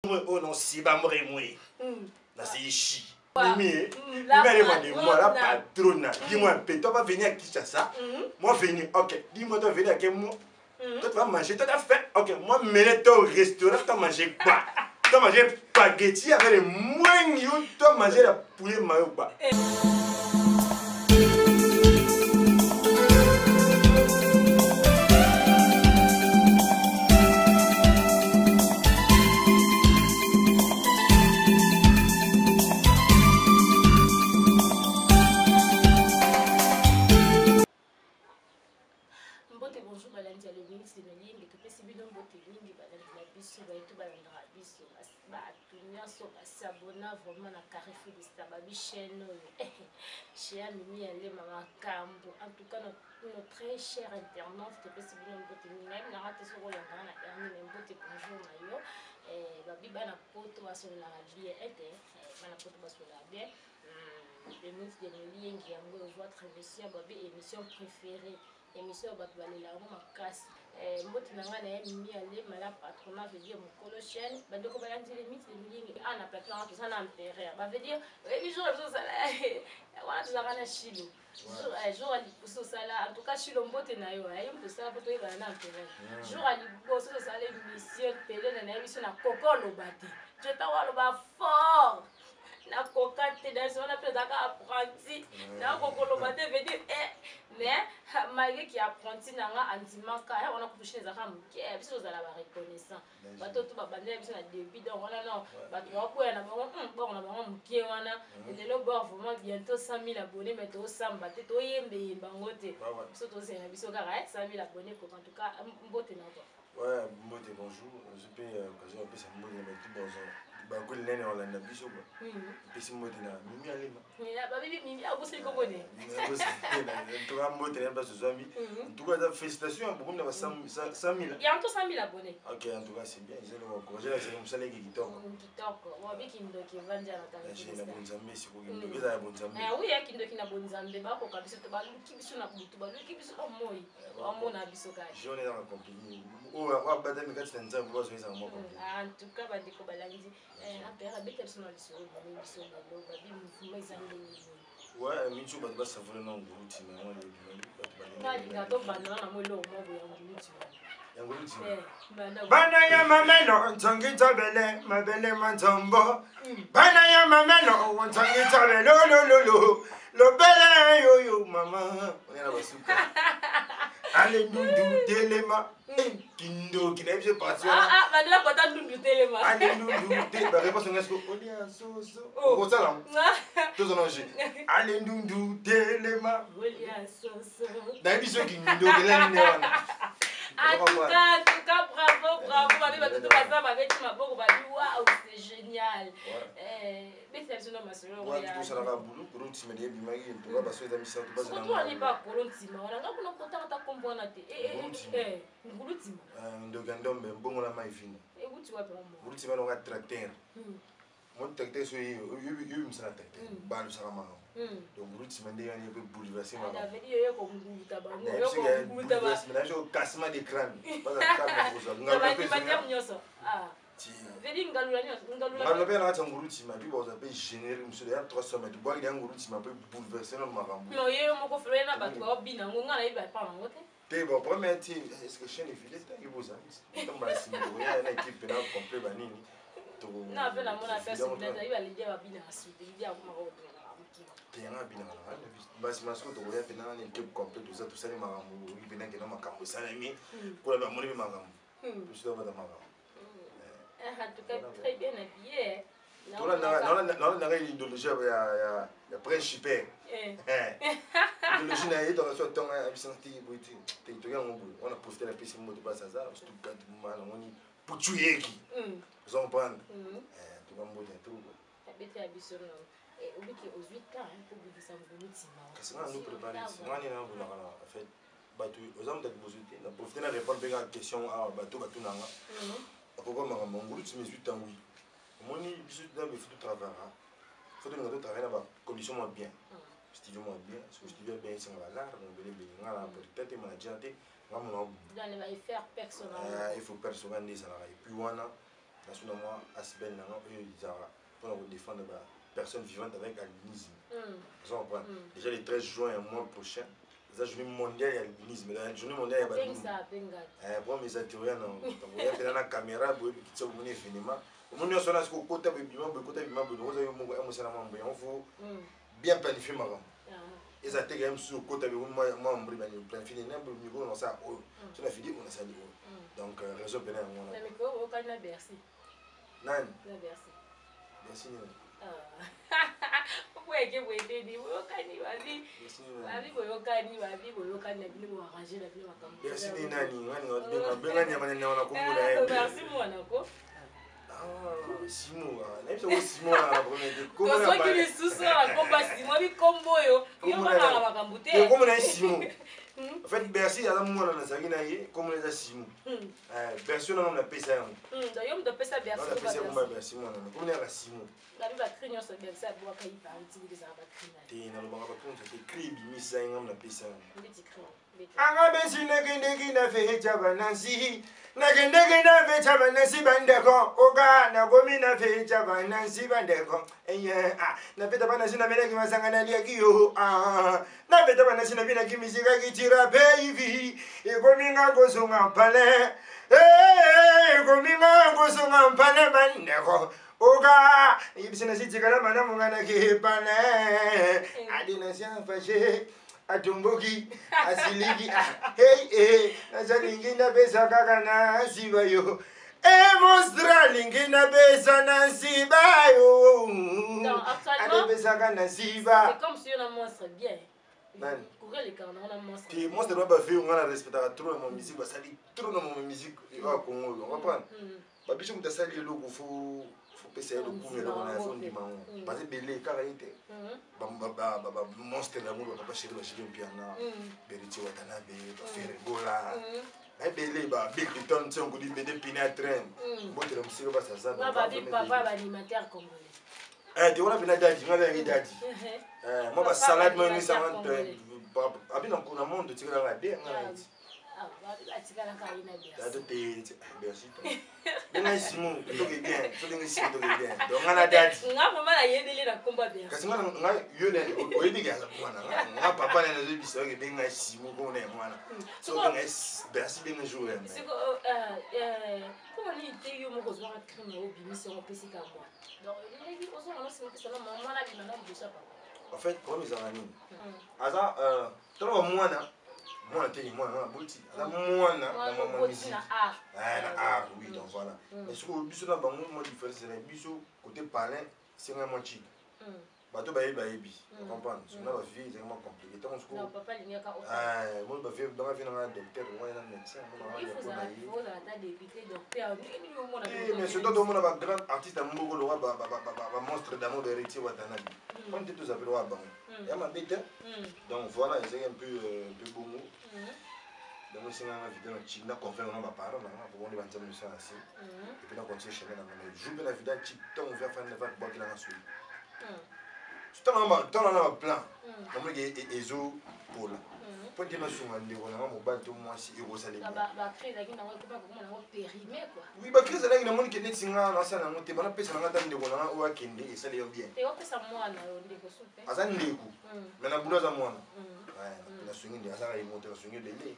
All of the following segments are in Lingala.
Oyo non siba mbre mwe. Na se chi. Mimi, Mimi allez de moi, la patronne. Dis-moi un peu, toi vas venir à Kinshasa. Moi venir, ok. Dis-moi, toi venir à quel mois? Toi tu vas manger, toi tu as faim. Ok, moi mener toi au restaurant, toi manger quoi? Toi manger spaghetti avec les moignons, toi manger la poulet mayo quoi. Mbote bonjour balandi ya le ministre de Lienge topesi bino mbote mingi balandi na biso bayetu balandaka biso bato nyonso basabona vraiment na Carrefour de Star babi chaîne oyo chez Mimi ya Lema makambo en tout cas nos très chers internautes topesi bino mbote mingi nayebi nanga te soki olandaka na erni mais mbote bonjour na yo eh, babi bana poto basololaka bien ete eh, bana poto basololaka bien le mythe de Lienge yango votre émission babi émission préférée émission oyo bato balela yango makasi eh, mbote na ngai na ye mimi alema la patrona veut dire mokolo chaîne bandeko balandi le mythe de Lienge a na plateau yango toza na empereur ba veut dire oyebi jour biso osala wana tozalaka na shilo jour ya liboso osala en tout cas shilo mbote na yo ye moto osala mpo toyebana na empereur jour ya liboso tosala émission pelene na ye biso na koko oloba te jota waloba fort nakoka te dans wana mpe azalaka apprenti nakokoloba te veut dire eh, mais malgré ki apprenti na nga andimaka ya wana kutu chine ezalaka moke biso tozala ba reconnaissant bato to babandela biso na début donc wana non bato bakokwela na bango bord na bango moke wana lelo bord vraiment bientôt 100 000 abonnés mais tosamba te toyembeyemba yango te biso tozela na biso kaka 100 000 abonnés koka en tout cas mbote na toi. Ouais, mbote bonjour. Je peux occasion apesa mbote na bato bonjour. Bakoli nene olanda biso quoi. Pesi mbote na Mimi Alema. Babibi Mimi aboseli kombo ne. En tout cas mbote na place ozwami. En tout cas félicitations beaucoup na ba 100 000. Il y a encore 100 000 abonnés. OK, en tout cas c'est bien. Ils ont encouragé la série musala ki kitoko. Kitoko. Wabi kindoki evandi na kangi. Na bonzambe siko kindoki eza ya bonzambe. Eh oui, ya kindoki na bonzambe bakoka biso to baluki biso na butu, baluki biso na moi. Bamona biso kaka. Jeune ezaka compliqué. Oyo abatami kati na nzambe bazo ezaka mwa compliqué. En tout cas bandeko balandi apere abeta biso na lisolo boye biso lelo babi mouvement eza ndenge nini. Ouais, minso bato basavole na nguluti na yango bato balinga tobanda na mwa eloko moko ya nguluti ya nguluti. Bana ya mamelo nzongi tobele mabele manzombo. Bana ya mamelo nzongi tobele lolololo lobele yoyo mama. Onyana basuka. Ale ndundu telema. Kindoki na biso parti wana. Ah ah, bandela kota ndundu telema. Ale ndundu te ba réponse ngai siko olia soso. Okosala. Tozona je. Ale ndundu telema. Olia soso. Na biso kindoki la nini wana. En tout cas, en tout cas, bravo, bravo. Babi bato to baza babeti maboko babi waouh, c'est génial. Eh, betela biso na masolo ya. Ouais, tosalaka bulu, kolo ntima de ebimaki, en tout cas baso eza misato baza na. Surtout ani ba kolo ntima wana nga kuna kotanga ta kombo wana te. Eh eh ngulu ntima. Ndoki ya ndombe mbongo na mai fina. Ewuti wapi mamo? Ngulu ntima nonga tracteur. Mon tracteur so yo yo misala tracteur. Balusaka makambo. Donc ngulu ntima nde yani pe bouleverser makambo. Ah, veut dire yo ko nguluta bango, yo ko nguluta ba. Mais na jo cassement de crâne. Baza crâne kozwa. Ngalo pe nyonso. Ah. Veut dire ngalula nyonso, ngalula. Ngalula pe na kati ya ngulu ntima, puis baza pe généreux mosusu ya 300 mètres. Bwaki ya ngulu ntima pe bouleverser na makambo. Non, ye moko felo na bato ba bina ngo nga na yebi pa nango te. Te bon première ti est-ce que chaîne efile te iboza. Ntango ba sima ya na équipe na complet ba nini. Na pe na mona pe souplesse, ayi ba lidia ba bina soude, lidia akoma ko bina na mokili. Te yanga bina na na basi masiko tokoya pe na na équipe complète toza tosali makambo oyi pe na kena makambo esalemi kola ba moni makambo. Biso bata makambo. En tout cas très bien habillé. Nalandaka idéologie ya prince Chipper. Idéologie na ye toka so ntongo abisanga te boye te te toki yango boye wana profite na pesi moto place aza surtout kati ma namoni putu yeki oza comprendre toka mbote ya trop abetela biso no obiki ozwi temps mpo obimisa ngulu ntima kasi nga nango prépare nga nini nabulaka na en fait bato oza moto ya liboso te na profite na répondre mpe kaka question awa bato batunanga akoka makambo ngulu ntima ezwi ntango omoni biso nzambe faut totravaillera faut tolinga totravaille na bacondition mwa bien studio mwa bien soki studio bien esenga balar mobele ebele nga na producteur te manager te nga mona il faut personnel nde ezalaka et puis wana Nasuna mwa asbl nanga oyo ezalaka mpona kodéfendre ba personnes vivantes avec albinisme. Ozo comprendre? Déjà le 13 juin ya mois prochain eza journée mondiale ya albinisme, la journée mondiale ya baproblème eza teoria na mpena na caméra boye kitisa bomoni événement omoni nyonso wana. Soki okota boye, bima boye, kota, bima boye, oza yo moko emosala mwa mboye yango. Faut bien planifier makambo. Eza te kaya mosusu okota boye mwa mbri bani planifier nini na mikolo nasala oyo, so na fidi oyo nasali oyo. Donc raison pena yango wana. Nani? Bercy nini? Boyeke boyeteni, boyokani babi babi, boyokani babi, boyokani na bino, boarrange na bino makambo. Bercy ni nani? Ngani benga nyama na nyama na kombo na ye. Bercy mwana ko. Simo, nayebi soko Simo na premier te. Tosoki lisusu na komba Simo, bikombo oyo yo banaka makambo te. Kombo na ye Simo. En fait, Bercy aza mwana nazalaki na ye, kombo na eza Simo. Bercy oyo nanga napesa yango. Yo moto opesa Bercy? Napesa kombo ya Bercy mwana, kombo na yaka Simo. Babi bacri nyonso Bercy abwaka iparti ezala bacri na te. Nalobaka bacri nyonso te, cri ebimisa ye, ngam napesa yango. Ndeti cri? Anga besi nakendeki na fecha banansi, nakendeki na fecha banansi bandeko oka, nakomi na fecha banansi bandeko eye, napeta banansi, namelaki masanga, naliaki yo, napeta banansi, nabinaki misika kitira pe ivi ekominga kozonga mpale, ekominga kozonga mpale bandeko oka, yebisi nasitikala malamu nga nakepale adi nasi afashe atomboki asiliki. Hey, hey, nazalingi napesa kaka na nsiba yo e monstre, alingi napesa na nsiba yo, anapesaka na nsiba. C'est comme si on a monstre bien. Nani? Courir les carnets, on a monstre. Te, monstre ba bafe nga na respectaka trop na mo musique, basali trop na mo musique ya Congo, on comprendre babiso. Moto asali eloko, faut pesa ye lokumu, eloko na ye faut ndima yango parce ebele kaka ye te. Bamonstre yango, bapapa chéri, bachéri Mpiana, Beritier Watanabe, baFerre Gola, ebele, ba Bill Clinton, ntiongoli bede pine ya train, mbotela mosika basaza. Papa baanimateur congolais. Te, wana mpena dadi nga yangi dadi mwa basalade moyemisanga abi na monde tikalaka de nga na eti. Atikalaka ye na Bercy te, Bercy benga Simo toke bien, soki Simo toke bien. Donc nga na dadi. Nga vraiment nayebeli na kombo ya Bercy. Kasi nga nga yo na oyebi ke aza mwana nga, papa na nazoyebisa oke benga Simo komona ya mwana, so benga Bercy, benga jour ya. Siko mpona nini te yo moko ozwaka crime obimisi yango, opesika mwana? Donc ndenge ozwaka no nsima opesa na mwana, abima na liboso ya papa. En fait, problème ezalaka nini? Aza toloba mwana, mwana te, mwana nga naboti aza mwana na mama musique na na art, oui. Donc voilà. Mais sikoyo biso na bango mwa différence ezala biso côté palin senga mwa chik bato bayebi, bayebi comprendre. So na bavie ezalaki mwa compliqué ntango sikoyo moni bavie banga vie nanga docteur wana na médecin. Mais surtout tomona bagrand artiste ya mboka loka bamonstre d'amour de Héritier Watanabe mpona te tozapele loka bango ya mabe te. Donc voilà, ezalaki un peu bongo. Donc esenganga video na chik na convaincre nga baparent nanga po bonde banzambe miso na se et puis na continue chemin na nga jour mpe na video chik ntango via fani va bwakelanga soyi ntango na baplan namoniki ezopola mpo nte nasunga ndeko nanga mobali to mwasi ekosalema. Oui, bacri ezalaki, namoni ke neti nga nasala yango te, banapesa nanga ata ndeko nanga oyo akende esali yo bien. Aza ndeko mais na bulu aza mwana, nasungi nde azaka ye moto, nasungi ebele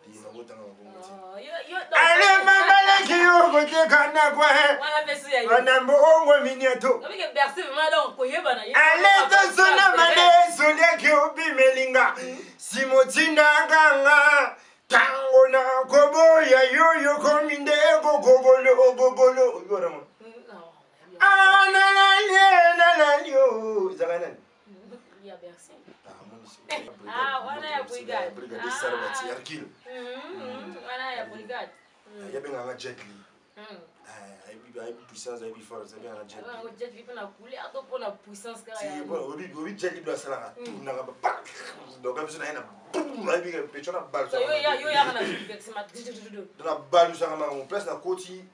nabotanga bakongo ti ale mamaleki yo koteka nakwe banambo ongo miniato ale tosona madeso liaki obimelinga simotindakanga ntango na koboya yo yokomi nde gogogolo gogolo oyoramo nalali nalali o ezalaka nani? Wana ya brigade. Brigade Sarbati Hercule. Wana ya brigade. Yabengaka Jet Li, ayebi puissance, ayebi force, abengaka Jet Li. Jet Li mpona couleur to mpona puissance kaka? Obi Jet Li do asalaka tournaka, donc biso na ye na ayebi pecho na Yo yaka na versement. Na balusaka makambo place na koti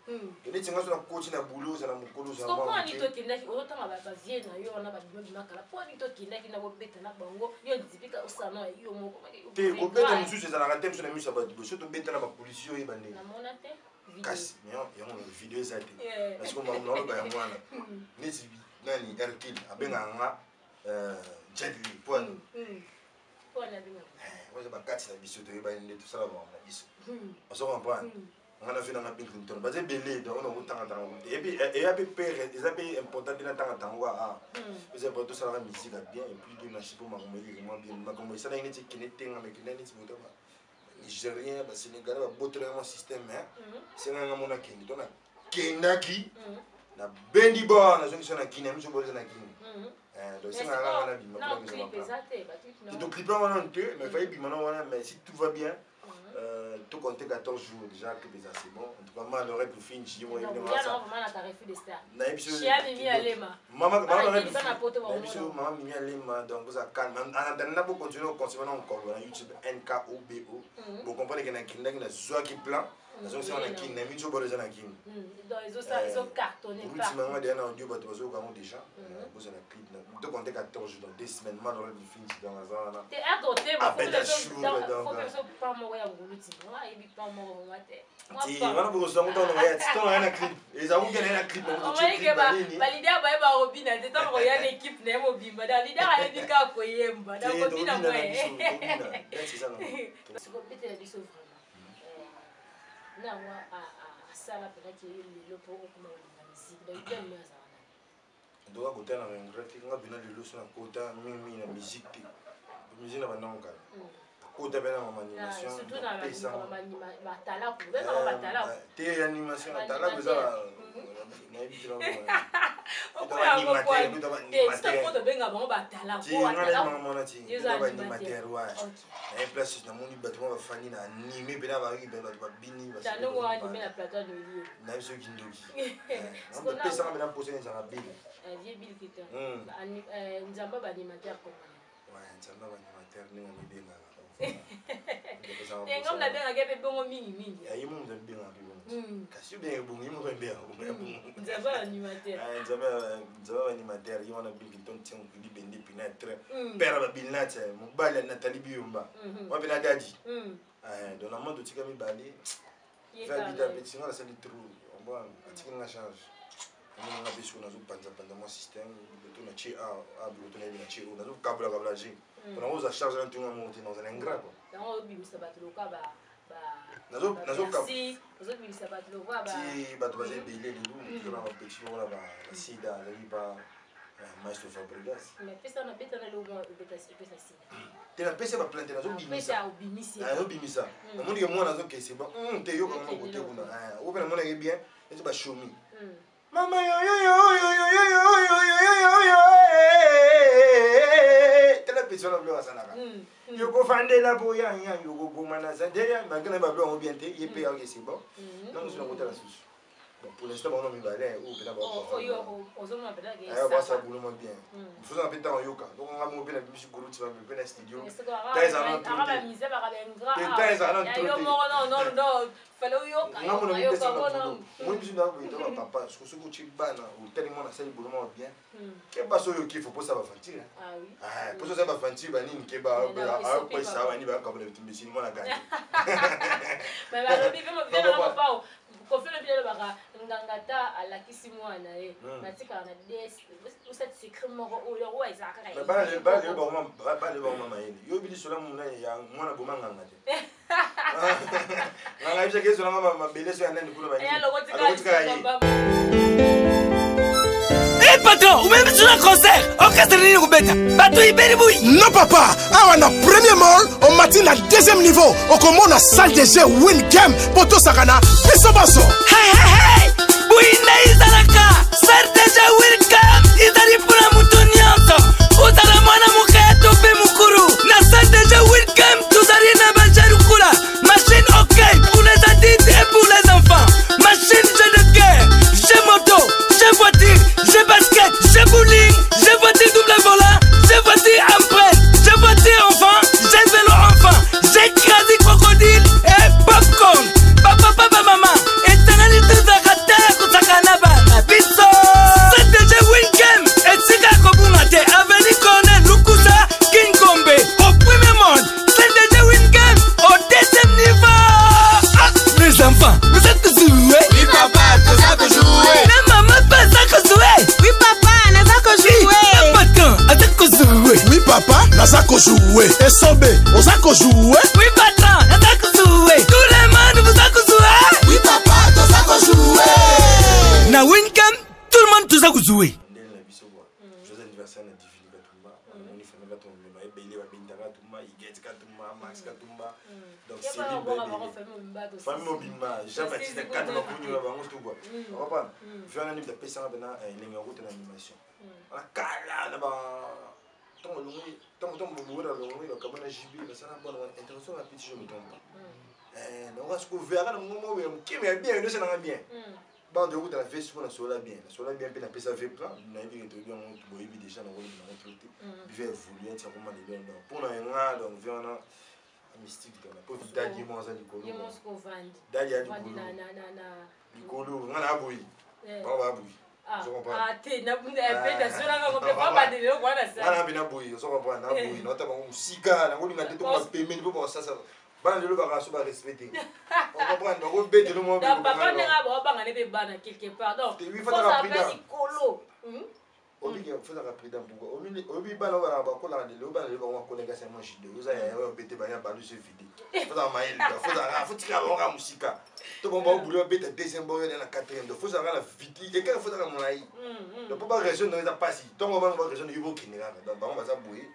neti nga so na koti na boulot ozala mokolo. Ozala tokendaki ozotanga bavie na yo wana babima kala, mpo nini tokendaki na bobeta na bango? Yo ndipika osana yo moko. Te, kobeta mosusu ezalaka te, mosu na miso ya bato boso tobeta na bapolisi oyeba ndenge. Namona te. Kasi yango video eza te. Parce que naoloba yango wana neti nani Hercule abengaka nga Jet Li mpo ani oza bakati na biso, toyebani nde tosala makambo na biso, ozo comprendre. Nga na vi nanga Bill Clinton, baza ebele, donc na kotangatanga te. Et puis eya mpe pere, eza mpe important te natangatanga kwa a eza important. Tosalaka musique ya bien et puis Dieu merci mpo makambo eleki mwa bien. Makambo esalaki neti ekende tenga, mais ekende neti moto ba Nigérien, Basénégalais babotelaka mwa système esenganga mona kende to nakendaki, nabendi bor, nazongisa na Kini, miso boza na Kini. Donc esengaka nga na bima toclipe wana te, mais fayi bima na wana. Mais si tout va bien, tout compter 14 jours déjà, clip eza, c'est bon. En tout cas, ma Lorette Lufinji, moi nayebi mama biso, mama Mimi Alema. Donc oza calme en attendant, bo continuer oconsommer na Nkobo na YouTube, Nkobo. Bocomprendre ke nakendaki, nazwaki plan, nazongisaka na Kini na miso bolo eza na Kini. Rutimanga deya na audio, bato bazoyoka yango déjà. Bozala clip to compter 14 jours, dans 2 semaines, ma Lorette Lufinji. Donc aza wana. Abeta chour. Donc wana bokozwango ntango ya ntango ya na clip eza kokende na clip. Baleader bayeba kobina te. Ntango koya na équipe na ye mobimba, donc leader ayebi kaka koyemba, donc kobina mwe sikobetela biso vraiment nango asala mpenzaki lelo mpo okoma kolinga musique. Donc idole no azala nani? Ndoka kota na regret nga bina lelo so nakota mingimingi na musique te, musique na bandango kala, kota mpe na mama animation. Batalaku, bengaka batalaku. Te, animation na talaku eza nayebi te. Tobenga bango batalaku. Baanimateur wa naye place, namoni bato mwa bafandi na anime mpena, bayoki bato babini. Nayebi soki ndoki pesanga mpena mposa ezanga bile. Nzambe baanimateur congolais. Nzambe baanimateur ndenge amibengaka. Ngam nabengaka mpe bongo mingimingi. Ye mo moto amibengaka mpe bongo, kasi obengaka bongo, ye moko amibengaka bongo. Nzambe animateur. Nzambe animateur ye wana Bill Clinton tiango libende pina train père babilinati, mobali ya Nathalie Biyomba wa mpena dadi. Donc na monde otika mibale abida petit nga nasali trou, atiki nga charge, amonanga mpe soki nazopanzapanza mwa système biloto na tie a biloto nayebi na tie oyo nazokabulakabula je mpona kozwa charge na ntunga moko te, nazala ingrat quoi. Yango obimisa bato loka ozobimisa bato lokwa. Ti bato baza ebele lelo, tozana bapetit lokola basida azali pa maestro Fabregas. Opesa sida. Te, napesi baplainte, nazobimisa, nazobimisa. Namonike mwana azokese ba te, yoka ngo kote kuna oyo mpe namonaki bien eti bashomi mama yoyoyoyoyoyoyoyoyoyo. Tala pesi wana, biloko asalaka yokofandela boyaya yokokoma na zandeya malgré na babilo yango bien te, ye mpe akese bon. Nango so nakotala susu. Bon, pour l'instant bango mibale oyo mpena basa boulot mwa bien, fozanga mpe ntango oyoka. Donc nga moko mpe na bimisi guru tima mpe na studio. Ta ezala na trop te, ta ezala na trop te. Nga mona mipesanga boulot omoni biso na boye to bapapa. Soki otie bana, otali mwana asali boulot mwa bien, keba so oyoki fo posa baventure, posa osali baventure banini, keba akwesa bani bakabola bitumbisini mwana gani. Balobi Kofi olobi alobaka nganga ta alakisi mwana ye natikaka na des osati secret moko oyo oyo ezalaka kaka. Bana lelo bakoma mayele. Yo yebi lisola mona ya mwana boma nganga te, nganga yebisaki ezolanga mabele so ya nani kuna. Balokotika ye. Hey patron, omemi biso na concert, orchestre nini kobeta bato ibeli bui? Non papa, awa na premier mall, omati na deuxième niveau, okomona salle de jeu Win Game mpo tosaka na biso baso. Bui nde ezalaka salle de jeu Win Game, ezali mpona motu nyonso, ozala mwana moke to mpe mokuru. Na salle de jeu Win Game tozali na bajeux lokola machine hockey pour les adultes et pour les enfants, machine jeu de guerre, jeu moto, jeu voiture, jeu basket, jeu bowling, jeu voiture double volant, jeu voiture empreinte, jeu voiture enfant, jeu vélo enfant, jeu crazy crocodile et popcorn. Papa, papa, mama, etangani tozalaka. Naza kojoue. Esobe, oza kojoue? Oui patron, naza kojoue. Tout le monde boza kojoue? Oui papa, toza kojoue. Na Wincam, tout le monde toza kojoue. Ndenge na biso quoi. Joyeux anniversaire na Divine Katumba. Namoni famille Katumba mema ebele, babinda Katumba, Igete Katumba, Max Katumba. Donc Céline Babele. Famille mobimba, Jean Baptiste Katumba kunyola bango tout quoi. Comprendre? Vieux nani apesanga pena elengi ya kota na animation. Wana kala na ba ntango olongoli, ntango bobola olongoli bakaba na JB, basala bana wana intervention rapide, si je me trompe pas. Donc siko verra na mongo moko ya mokeme ya bien, nyonso nanga bien. Bana toyokuta na ve siko nasola bien, nasola bien mpe napesa ve plan, nayebi ke toyebi yango, boyebi déjà nakolobi nango trop te. Bive évolue ti akoma lelo, donc mpo na nga, donc ve wana mystique tona po dadi ye moko aza likolo, dadi ya likolo likolo, nga na aboyi, bango baboyi. Nga na boyi, ozo comprendre, na boyi naota bango mosika, nangolinga te tokoma pembeni mpo bakosasa bana lelo baka so barespecte, ocomprendre, bakobetelo mwa. Papa ndenge babanga ne mpe bana quelque part, donc likolo. Obiki fozaka prudent. Pourquoi? Oyebi bana oyo bakolaka lelo, bana lelo bango bakolaka sa mwa judo, oza yaya oyo obete banya balu se vide. Fozaka mayele, fozaka fotikaka bango kaka mosika to bango baobule babeta deuxième boyo na quatrième. Donc fozaka na vite ekaka, fozaka molai, donc mpo baraison nango eza mpasi. Ntongo bana baraison yo bokende kaka, donc bango baza boye,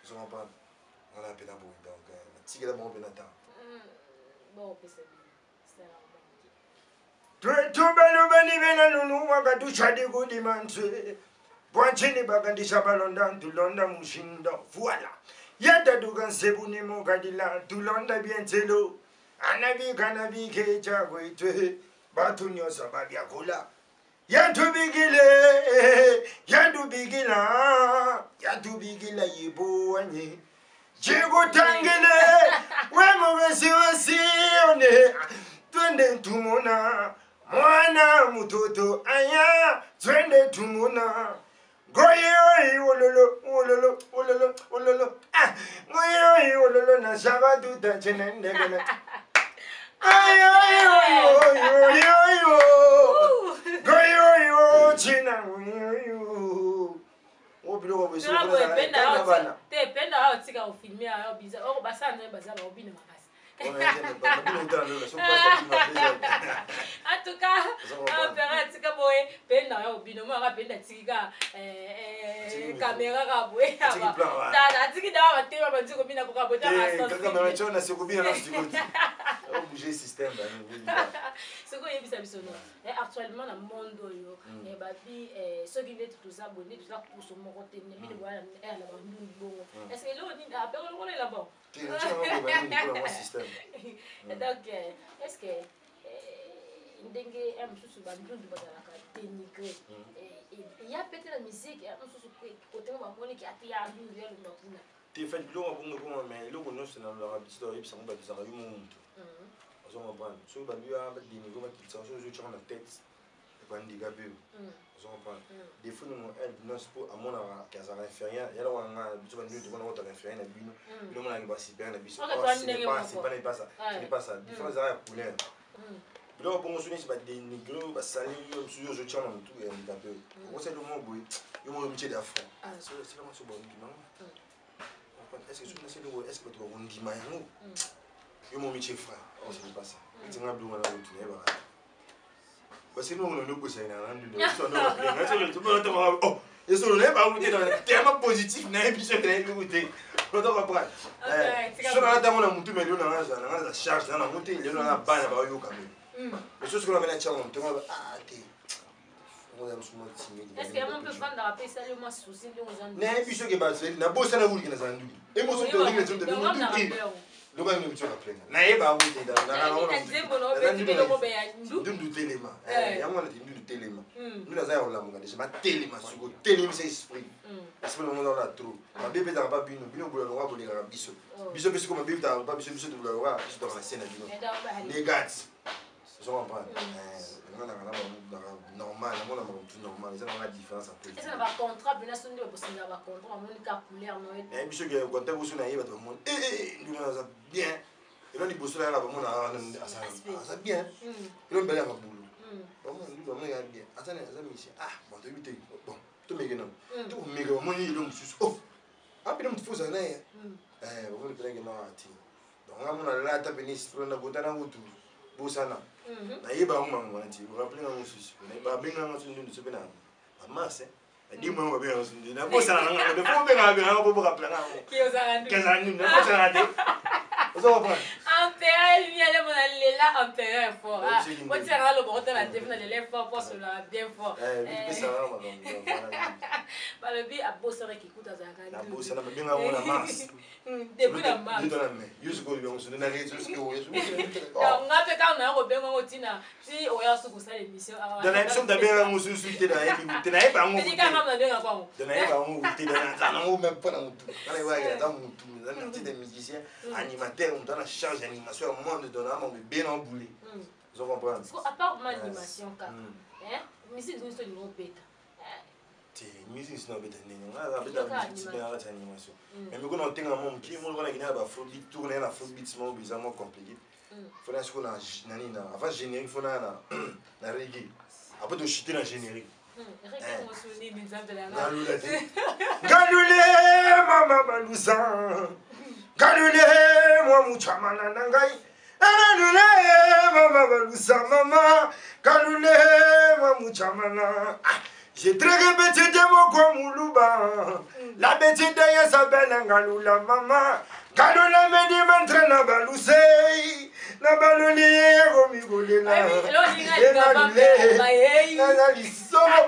ozo comprendre, wana mpena boye, donc natikela bango mpena temps. Twetubalubani bena nunu wakatushadi kudimanse bwanchini bakandisha balonda tulonda mushindo voilà yataduka nsebuni mukadila tulonda bienzelo anabika nabike chakwetwe batu nyonso babyakula yatubikile yatubikila yatubikila yibuwanye jikutangile wemubesi wesione twende tumona mwana mutoto aya twende tumona goyoi wololo wololo wololo wololo ah goyoi wololo na sabatuta chenendegele ayoyoyoyoyoyo goyoyo china goyoyo o biloko boye te penda awa tika ofilme ayo biza oko basala nde baza baobina makasi. En tout cas, pere atika boye mpe na yo obino mo aka mpe natiki ka caméra kaka boye, tala atiki dawa batema bandi kobina koka boye. Soki oyebisa biso no actuellement na monde oyo babi, soki nde toza boye, nde toza kuso moko te bino boya na bandundu bongo, est ce que eloko nini apeke lokola elamba? Donc est ce que ndenge ya mosusu bandundu bazalaka dénigré ya pete na musique ya mosusu kotenga bamoniki ate ya ndundu ya longwa kuna? Te fait biloko bongo ekoma, mais eloko nyonso nalobaka biso, oyebisango bato ezalaka yo mo motu ozo comprendre. Soki babi badénigre, bakitisa, soki ozotyaka na tête ekandika mpe ozo comprendre défaut ningo nyonso mpo amonaka ke azalaka inférieur. Yaloko nga biso bandundu tomona otaka inférieur na bino, bino monaka basupérieur na biso. C'est pas ça, ce n'est pas ça. Différence ezalaka ya couleur. Biloko bongo so neti badénigre, basali yo mosusu, yo ozotya na motu ya handicapé, okosali mo boye, yo moko mitie da front selama so bandima. Est ce que soki nasali boye, est ce que bato bakondima yango? Yo mo mitie frère, or ce n'est pas ça. Neti nga biloko na otu nayebaka parce que nongo nobosani na ndu esolo nayebaka te tellement positif, nayebi soki nayebi te, ozo comprendre. Soki nalatango na motu, me lelo nanga nanga za charge na nango te, lelo nanga bana baoyoka me mais soki na bena tiango motu ah te. Nayebi soki bazali nabosana kuliki nazala nduki emosoki loba ngi mitio na plenga nayeba yango te ndundu telema yango wana te ndundu telema ndundu aza ya kolamuka deja batelema soki otelemisa esprit esprit nango ozala trop mabe mpe ezalaka pa bino bino bola longa bolekaka biso biso mpe siko mabe ezalaka pa biso biso tobola longa biso tokaka se na bino negati, ozo comprendre. Nga naka na normal namona makambo tout normal, eza nanga différence. Nayebi soki contact oso naye bato bamoni ndunga aza bien, elo liboso nayaka bamona aza bien, elo mibale ya mabulu bamona ndu bamona ya bien, aza aza musicien. Ah bon, toyebi te, bon tomeke nano, tokomeka bamoni elo mosusu oh. Pene motu foza na ye. Bamoni pene ke non ati. Donc nga mona lata pene esprit na bota na kutu. Bosana. Nayeba yango mango wana ti. Rappelez nga mosusu. Babenga nga so ndondo so pe na ba mars. Di mwa babenga nga so ndondo. Na bosana na nga. Defo benga benga nga po rappeler nga. Kezala nini? Na bosana te. Ozo comprendre? Empereur miele mona lela empereur fort. Otiaka na loboko te na te na lela fort po solaka bien fort. Balobi abosanaki kuta azalaka. Nabosana babenga yango na mars. Depuis na mars. Yo sikoyo yango soki na réseau sikoyo. Nga mpe kaka naya kobenga yango ntina ti oya soki kosala émission awa. Dans la émission tabenga yango susu te nayebi te nayeba yango. Te kaka nabenga yango. Dans nayeba yango te naza nango même mpo na motu. Nga nayeba aza motu aza artiste musicien animateur motu ana charge animation ya monde donc na mambo ebele na boule. Ozo comprendre? À part ma animation kaka. Musique nyonso olingi obeta. Te musique sino abeta ndenge nga abeta musique ti na kati animation. Mais miko na otenga mo mokie mo lokola nakende na ba afrobeat tour na ye na afrobeat moko boye eza mwa compliqué. Faut na sikoyo na nani na avant générique faut na na reggae. Après tochute na générique. Ngalula te. Ngalule mama baluza. Ngalule mwa muchamana na ngai. Ngalule mama baluza mama. Ngalule mwa muchamana. J'ai très petit de moko muluba. La petite de s'appelle Ngalula mama. Ngalula me dit m'entraîne na baluse. Na baluli ekomi kolela. Ngalule. Naza lisolo.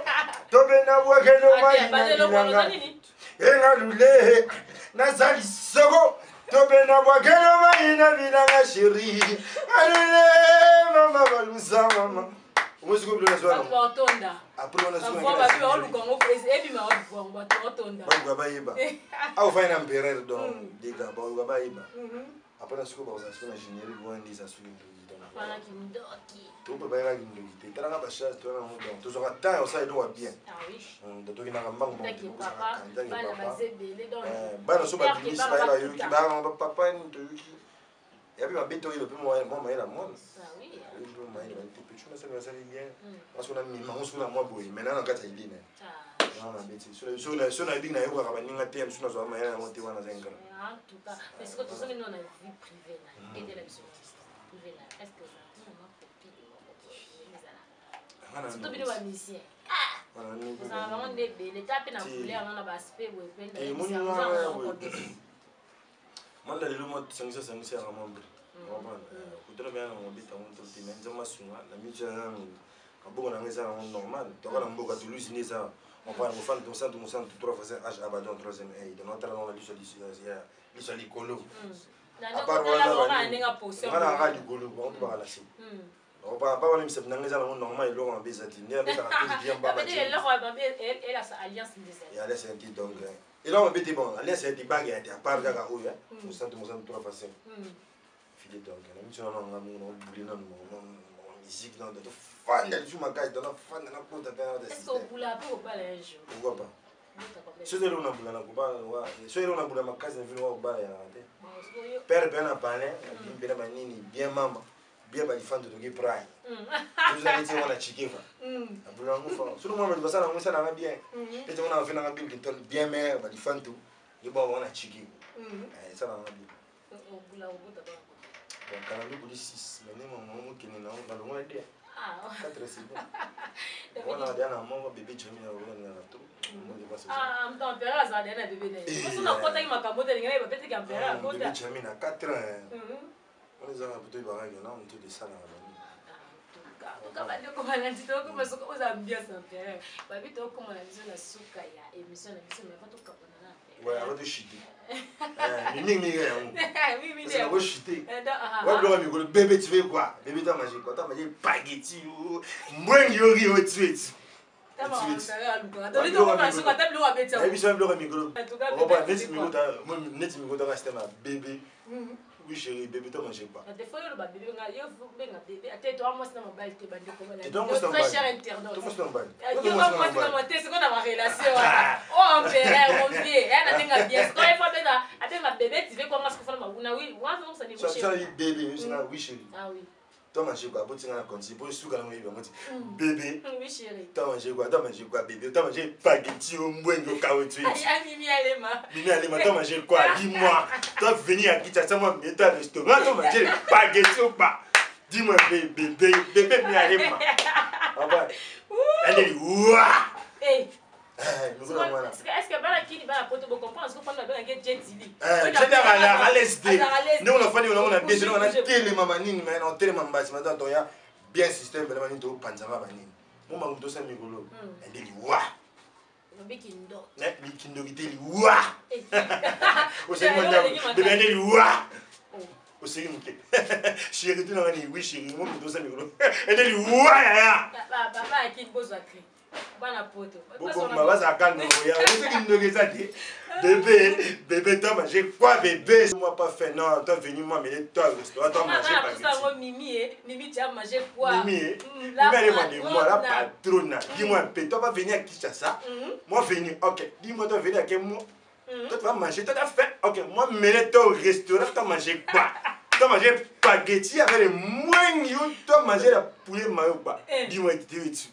Tobe na bwakelo mai na bilanga. Engalule. Naza lisolo. Tobe na bwakelo mai na bilanga chérie. Ngalule mama balusa mama. Omosiko bilo nazwa nango. Batonda. Après wana siko. Ba ba oluka ngo ebima wa bato batonda. Baluka bayeba. Awa fai na empereur donc dega baluka bayeba. Après na siko bakozala siko na générique wana nde eza soki ndoki donc. Wana kindoki. To pe bayeba kindoki te. Talaka ba charge to na ngo donc tozwaka temps ya kosala eloko ya bien. Ah oui. Donc tokendaka mbangu mbangu. Papa bana bazebele donc. Bana so babimisi bayeba yoki bana papa nini toyoki. Ya mpe mabe toyeba mpe mwa mayele ya mwana. Oyebi mwa mayele bali te pechu nasali basali bien. Nga so namema ngo soki na mwa boye maintenant na kati ya idée na ye. Nga mabe te. So nayebi nayokaka baninga te mosu nazwaka mayele yango te wana aza ngala. En tout cas, mais sikoyo tozongi nano na vie privée na etela biso privé na est-ce que ozalaka na mwa copine moko boye ezalaka surtout bino ba musicien ozala bango nde ebele ta mpe na couleur na ba aspect boye mpe Manda lelo mwa sangisa sangisa ya membre. Comprendre? Kutana bien na mobeta ngo to te mais nzambe asunga na miso ya nanu maboko na ngai eza nango normal. Toka na mboka Toulouse nde eza. On parle mofan to santo mosantu 3 fois 5 H Abaddon 3e A. Donc natala nango na liso ya liso ya likolo. À part wana nga na nga likolo bango to baka na se. Ba ba wana misapi na ngai eza nango normal eloko mabe eza te. Nde abetaka te bien ba ba. Eloko mabe elasa alliance nde eza. Ya alliance ya te donc. Eloko mabe te bon alliance ya te bague ya te à part kaka oyo mosantu mosantu 3 fois 5. Fide donc na miso na nga mungu na bule na musique na to fanda lisu makasi donc na fanda na kota pe na Est-ce que obula pe obala un jour? Pourquoi pas? Soki eloko na bula na kobala soki eloko na bula makasi na vino wa kobala ya te. Père pe na palais na bimbe na banini bien mama bien balifante toki prai. Tozali ti wana chikeva. Na bula ngo fa. Soki mwana basala ngo sala nga bien. Pete wana afina nga Bill Clinton bien mère balifante ye ba wana chikeva. Sala nga bien. Obula obota bana. Bon, kala nde boli 6 mais ndenge mama mokende na na longola de. 4 c'est bon. Wana dia na moko bébé Jimmy na longola na to. Ah, mto empereur azala dia na bébé na ye. Soki nakotaki makambo te lingana ba peut-être empereur akota. Bébé Jimmy na 4 ans. Wana eza na plutôt ibakaki na moto esalaka bango. Tuka bandeko balandi tokoma soki oza ambiance empereur. Babi tokoma na biso na suka ya émission na biso mais avant tokabona na Ouais, avant de chuter. Mingi mingi yango. Parce que vous chuter. Ouais, biloko mikolo bébé tu veux quoi? Bébé t'as mangé quoi? T'as mangé spaghetti ou mbwengi yori yo tu es. Biso biloko mikolo. Opa neti mikolo ta neti mikolo ta système ya bébé. Oui chérie, bébé t'as mangé quoi? Des fois yo ba bébé nga yo benga bébé ate toi mwasi na mobali te bandeko bala. Et donc mwasi na Très mobali. cher internaute. Toi mwasi na mobali. Yo mwasi na mobali te sikoyo na ba relation wana. Oh empereur mon vieux, ya na tenga bien. Sikoyo faut benga abenga bébé tu veux quoi mwasi kofana mabuna oui, mwasi na Ça ça bébé, c'est oui chérie. Ah oui. Toi manger quoi? Botinga na konti bo suka na moyibi yango ti. Bébé. Oui chérie. Toi manger quoi? Toi manger quoi bébé? Toi manger spaghetti au mbwengo kawetui. Aïe Mimi Alema. Mimi Alema, toi manger quoi? Dis-moi. Toi venir à Kinshasa moi mais toi restaurant toi manger spaghetti ou pas? Dis-moi bébé bébé bébé Mimi Alema. Ah bah. Elle ouah. Eh. Est-ce que bana kini bana poto bo comprendre ce qu'on a bien Jet Li. Jet à l'aise de. Nous on a fallu on a bien on a télé mama nini mais on télé mama basi maintenant toya bien système bana nini to panzama ba nini. Mo mangu to sa mikolo. Ende li wa. Lobi kindo. Ne li kindo ki te li wa. O se mo nyam. Bébé ende li wa. O se moke. Chérie tu na ni oui chérie mo to sa mikolo. Ende li wa ya. Papa akini bozwa cri. Bana poto. Bokoma bazala calme oya. Ozoki ndoki eza te. Bébé, bébé, toi manger quoi bébé? Moi pas fait non, toi venu moi mais toi restaurant, toi manger pas. Ça Mimi eh, Mimi tu as mangé quoi? Mimi, Mimi elle est moi la patronne. Dis-moi un peu, toi pas venir à Kinshasa. Moi venir, OK. Dis-moi toi venir à quel mois? Toi tu vas manger, toi tu as fait. OK, moi mener toi au restaurant, toi manger quoi? Toi manger spaghetti avec les moignons, toi manger la poulet mayo quoi. Dis-moi tu tu.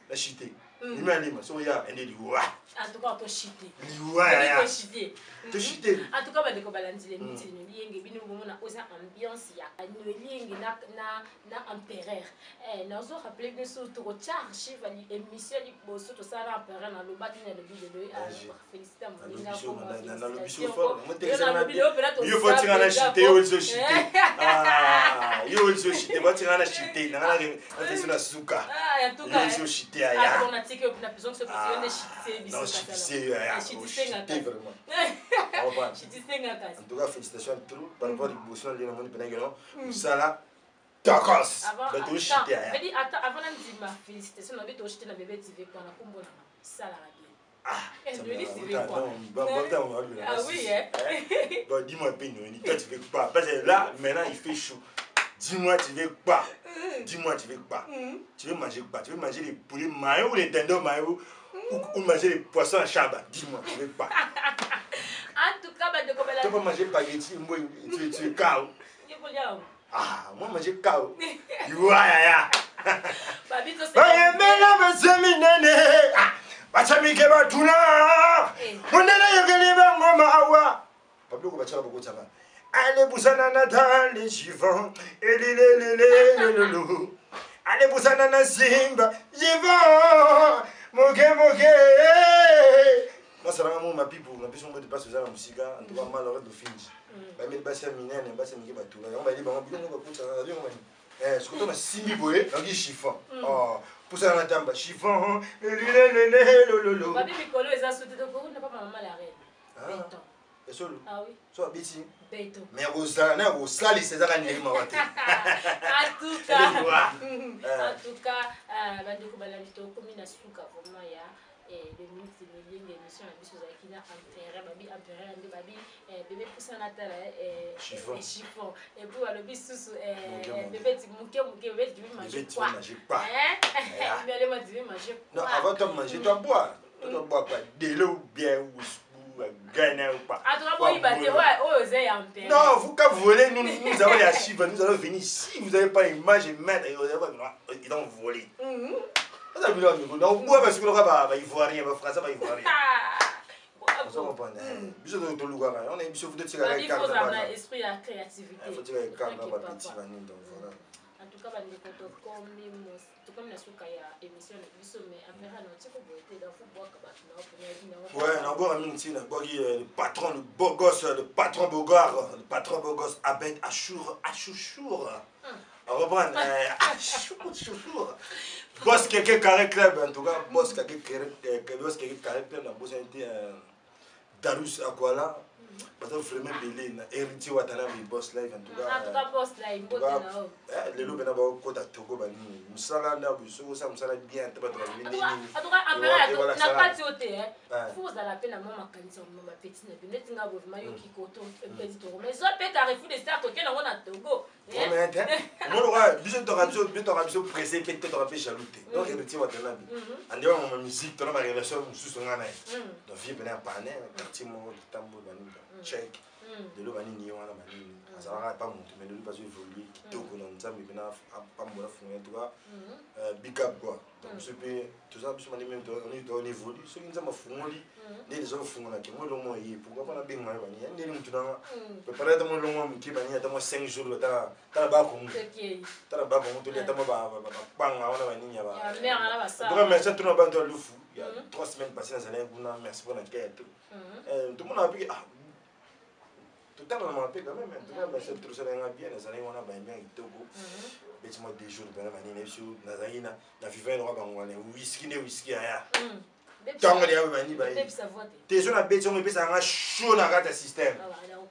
La chité. Mimi Alema, so ya ende liwa. En tout cas, to chité. Liwa ya. To chité. To chité. En tout cas, ba ndeko balandile miti no lienge bino bomona oza ambiance ya no lienge na na na empereur. Eh nazo rappeler biso to ko charge va li émission li boso to sala empereur na lobaki na lobi lelo féliciter moninga ko na lobi so fort. Mo te na yo faut tirer na chité yo zo chité. Ah, yo zo chité, va tirer na chité, na na na na suka. Ah, en tout cas. Yo zo chité ya. On a tiré na prison se positionner chité biso. Non, chité ya. Chité vraiment. En tout cas, félicitations à tout par rapport au bosso na moni pena ngelo. Sala tokos. Bato chité ya. Mais attends, avant de dire félicitations, na beto chité na bébé TV quoi na kombo na sala bien. Ah, ah oui, hein. Bon, dis-moi un peu, toi tu veux quoi? Parce que là, maintenant il fait chaud. Dis-moi, tu veux quoi? Dis-moi, tu veux quoi? Tu veux manger quoi? Tu veux manger les poulets maillots ou les dindons maillots ou manger les poissons à chaba? Dis-moi, tu veux quoi? En tout cas, tu peux manger spaghetti, tu es KO. Ah, moi manger KO. Ya. Bachamike batuna. Munene yokeli bango mawa. Pablo ko bachala boko tsaba. Allez busana na tali chiffon. Elilelelelelo. Allez busana na simba. Chiffon. Moke moke. Masala mo mapipu na biso mo de passe za na musika en tout cas mal de finji. Ba mi basi minene basi mike batuna. Yango ba li bango bilongo ba kutsa na bilongo bani. Eh, ce que tu as simbi boye, nangi chiffon. Oh, poussa na tamba chiffon. Lelelelelelo. Babi mikolo eza sauté donc on n'a pas maman la reine. Béton. Et solo. Ah oui. So abiti. Béton. Mais rozana na rosali c'est ça kaneli mawate. En tout cas. En tout cas, bandeko balandi to komi na suka vraiment ya le ministre de l'émission la biso zaki na empereur babi empereur nde babi bébé poussa na tala chiffon chiffon et puis alobi susu bébé ti muke muke bébé tu veux manger quoi hein mais allez moi tu veux manger quoi? Non, avant toi manger toi boire. Toi boire quoi? De l'eau bien ou Ghana ou pas. Ah, non, vous quand vous volez, nous, nous avons les archives, nous allons venir. Si vous n'avez pas l'image et mettre, ils vont voler. Donc, moi, parce que le ivoirien, le français, ivoirien. On comprend. On est Il faut avoir l'esprit la créativité. Il faut tirer les cartes dans petit donc voilà. En tout cas, comme la souka ya émission na biso mais après na tiko boete dans faut boire ka bato na ouais na boire minti na boire le patron le beau gosse le patron beau gars le patron beau gosse Abed Achour Achouchour. On reprend Achouchour. Boss Keke Carré Club en tout cas boss Keke Carré Club na boss été Darus Akwala. Parce que vraiment belé na héritier Watanabe boss live en tout cas. En tout cas boss live mbote na o. Eh lelo bena ba kota Togo ba ni. Musala na biso ça musala bien te ba to ni. En tout cas empereur na kati ote hein. Fo ozala mpe na mwa makanisi ya komema bapeti na bino neti nga boye vraimen yoki koto epesi togo mais zwa mpe Carrefour de Star, toke nango na Togo. Omonoka biso toka, biso toka, biso pressé mpe te, toka mpe jaloux te. Donc Héritier Watanabe ande wa mama musique, tona barelation mosusu nga na ye. Donc vie pene ya pane quartier moko litambo banini check lelo banini ye wana banini azalaka pa motu, mais lelo bazo évolue kitoko na Nzambe mpena apambola funga. En tout cas, big up quoi. Donc biso mpe toza biso mani meme, on évolue. Soki Nzambe afungoli nde deja kofungola ke mo elongo ye, pourquoi mpona benga yo bani ndeni motu nanga prépare ata mo elongo moke bani ata mwa 5 jours, tala Bakongo, tala Bakongo, toli ata mwa bapanga wana banini ya. En tout cas, merci tuna bantu ya Lufu. Il y a 3 semaines passées nazalaki kuna. Merci mpona ke tomona mpe, ah, totalamaka mpe quand même. En tout cas, merci, tosalanga bien. Nazalaki wana, bayembi ya kitoko, beti mwa 2 jours mpena banini biso. Nazalaki na vivant eloko bango wana whisky nde whisky aya ntango deya bani baye te. So nabeti yango, epesaka nga chaud na kati ya système.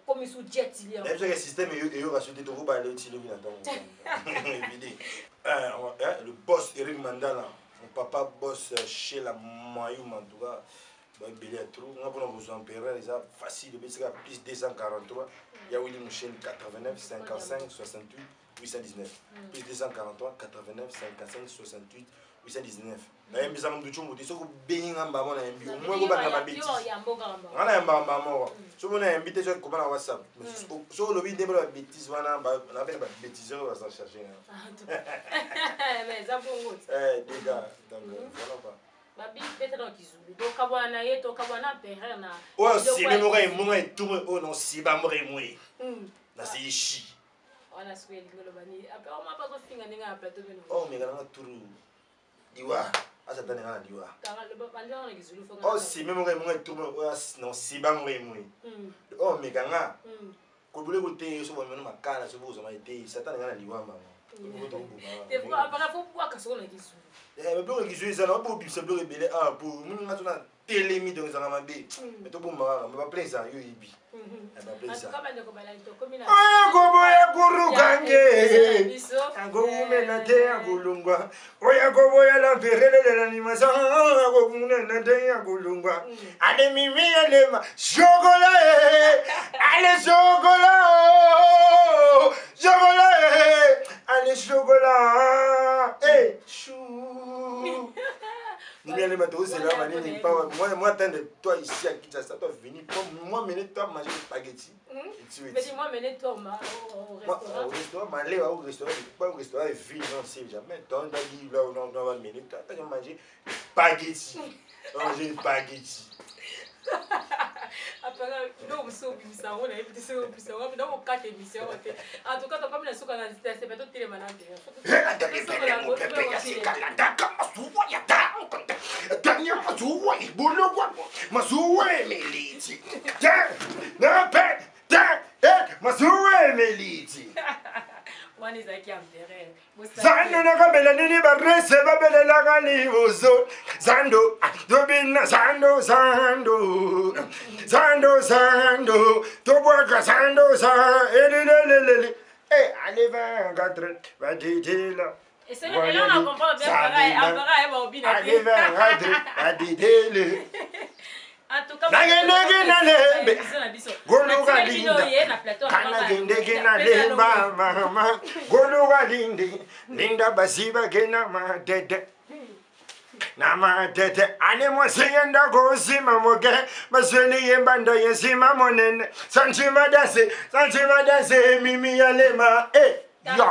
Nayebi soki système eyoka so te, tokobala ti lobi na ntango évide. Le boss Eric Mandala, mon papa boss chez la Mayuma. En tout cas, baebele ya trop nga mpona kozwa empereur eza facile. Ebesika plus 243 ya Willi Michel 89 55 68 819, plus 243 89 55 68 819. Nayembisaka mutu cumbu te. Soki obengi nga mbamo, nayembi omoi kobanda babêtises. Nga nayembaka mbaa moko. Soki nayembi te, soki koma na WhatsApp, soki olobi nde mpona babêtises wana, na mpe na babêtises oyo baza charge nga dega. Donc voilà quoi. Babi beta na kizulu, tokabwana na ye, tokabwana na empereur na Oyo sibe moko emonga etungo oyo na osiba moko emoye nasei shi. Wana soki elingi oloba nini? Ape oma mpe azofinga ndenge na plateau bino. Oyo omeka nanga turu liwa, azatani nga na liwa. Bandanga na kizulu fo. Oyo sime moko emonga etungo oyo na osiba moko emoye oyo omeka nga kobule kote. So bamema makala, so bozama ete satani nga na liwa mama. Apaka fo bwaka soko na kizulu. Biloko kizulu eza na bobimisa biloko ebele awa po moni nga tona telemi. Donc ezalaka mabe, mais tobomba kaka, mais baplan ezala, yo oyebi. Oya koboya kurukange, akowumela te, akolongwa. Oya koboya lamperelelela limasa, akokunena te, akolongwa. Ale mimi alema chocolat, ale chocolat, chocolat, ale chocolat, eh chou. Mimi alema, tozela banini pa moi, moi attendre toi ici à Kinshasa, toi venir moi mener toi manger spaghetti. Et moi mener toi au restaurant. Au restaurant, m'aller au restaurant, pas au restaurant ville, non, c'est jamais. Toi, on t'a dit là, on va mener toi, tu manger spaghetti. Manger spaghetti. Apaka biloko mosusu obimisa yango, nayebi te soki obimisa yango donc okata émission yango te. En tout cas, tokomi na suka na sepe, totelema na te. Masuwa emeliti masuwa emeliti. Wana ezalaki empereur. Zando nakabela nini, barese babelelaka liboso. Zando tobina, zando, zando, zando, zando, tobwaka zando za elilelelele. Eh, allez, 24 badidila. Eloko na comprendre bien, apara ayeba obina te. Allez, 24 badidele. En tout cas, Nagendeki na lembe. Goluka linda. Ye na plateau. Kanagendeki na lemba mama, goluka lindi linda, basiba ke na matete na matete. Ane mwasi yenda kosima moke, basweli yembanda yesima monene, santima dase, santima dase, mimi yalema eh yo.